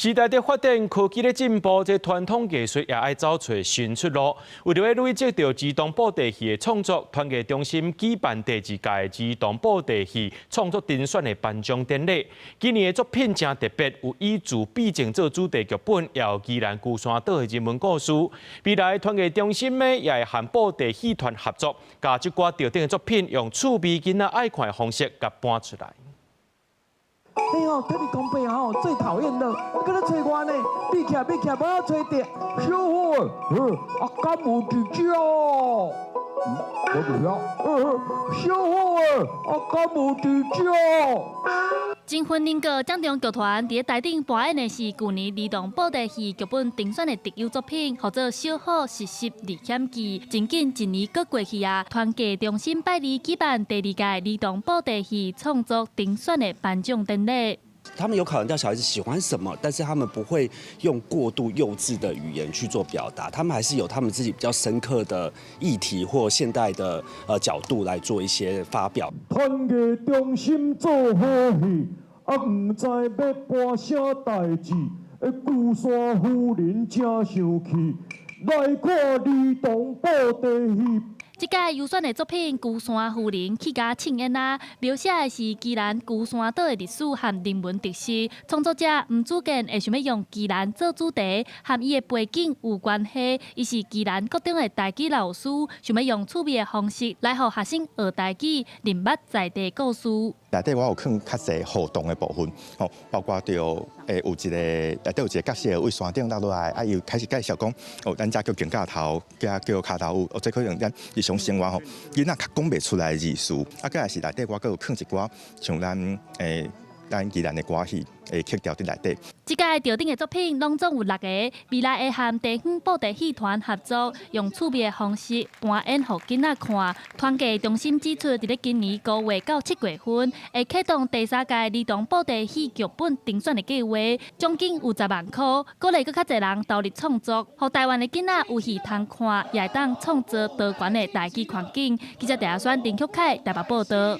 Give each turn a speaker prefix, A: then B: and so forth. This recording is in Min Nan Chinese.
A: 時代佇發展，科技咧進步，這傳統藝術也愛走揣新出路。為著欲累積著兒童布袋戲的創作，團藝中心舉辦第二屆兒童布袋戲創作甄選的頒獎典禮。今年的作品誠特別，有以自閉症做主題劇本，也有宜蘭龜山島的人文故事。未來團藝中心呢，也會和布袋戲團合作，共這寡得獎的作品用趣味囡仔愛看的方式共搬出來。
B: 你吼，特別講白吼，最討厭的，閣咧揣我呢，你徛你徛，無我揣著。
C: 小虎，啊，敢有佇遮？無佇遐。小虎，啊，敢有佇遮？
D: 真雲林國掌中劇團佇咧台頂搬演的是舊年兒童布袋戲劇本評選的特優作品，號做《小虎實習歷險記》。真緊一年閣過去啊，團藝中心拜二舉辦第二屆兒童布袋戲創作評選的頒獎典禮。
E: 他們有考量到小孩子喜歡什麼，但是他們不會用過度幼稚的語言去做表達，他們還是有他們自己比較深刻的議題或現代的角度來做一些發表。
C: 團藝中心做好戲，啊，毋知欲搬啥代誌，龜山夫人誠生氣，來看兒童布袋戲。
D: 這屆優選的作品《龜山夫人》去甲唱演啊，描寫的是宜蘭龜山島的歷史和人文特色。創作者吳祖建會想欲用宜蘭做主題，和伊的背景有關係。伊是宜蘭國中的台語老師，想欲用趣味的方式來予學生學台語，認捌在地故事。
F: 內底我有放較濟互動的部分，吼，包括著有一個內底有一個角色佇山頂落落來，啊，伊開始介紹講，哦，咱遮叫肩胛頭，遮叫跤頭趺，哦，這可能咱日常生活吼，囡仔較講袂出來的意思，啊，閣來是內底我閣有放一寡像咱宜蘭的歌戲的曲調佇內底。
D: 這屆得獎的作品攏總有六個，未來會和地方布袋戲團合作，用趣味的方式搬演予囡仔看。團藝中心指出，佇咧今年5月到7月份，會啟動第三屆兒童布袋戲劇本評選的計劃，獎金有10萬箍，鼓勵閣較濟人投入創作，予台灣的囡仔有戲通看，也會當創造多元的台語環境。記者鄭亞選、林曲凱台北報導。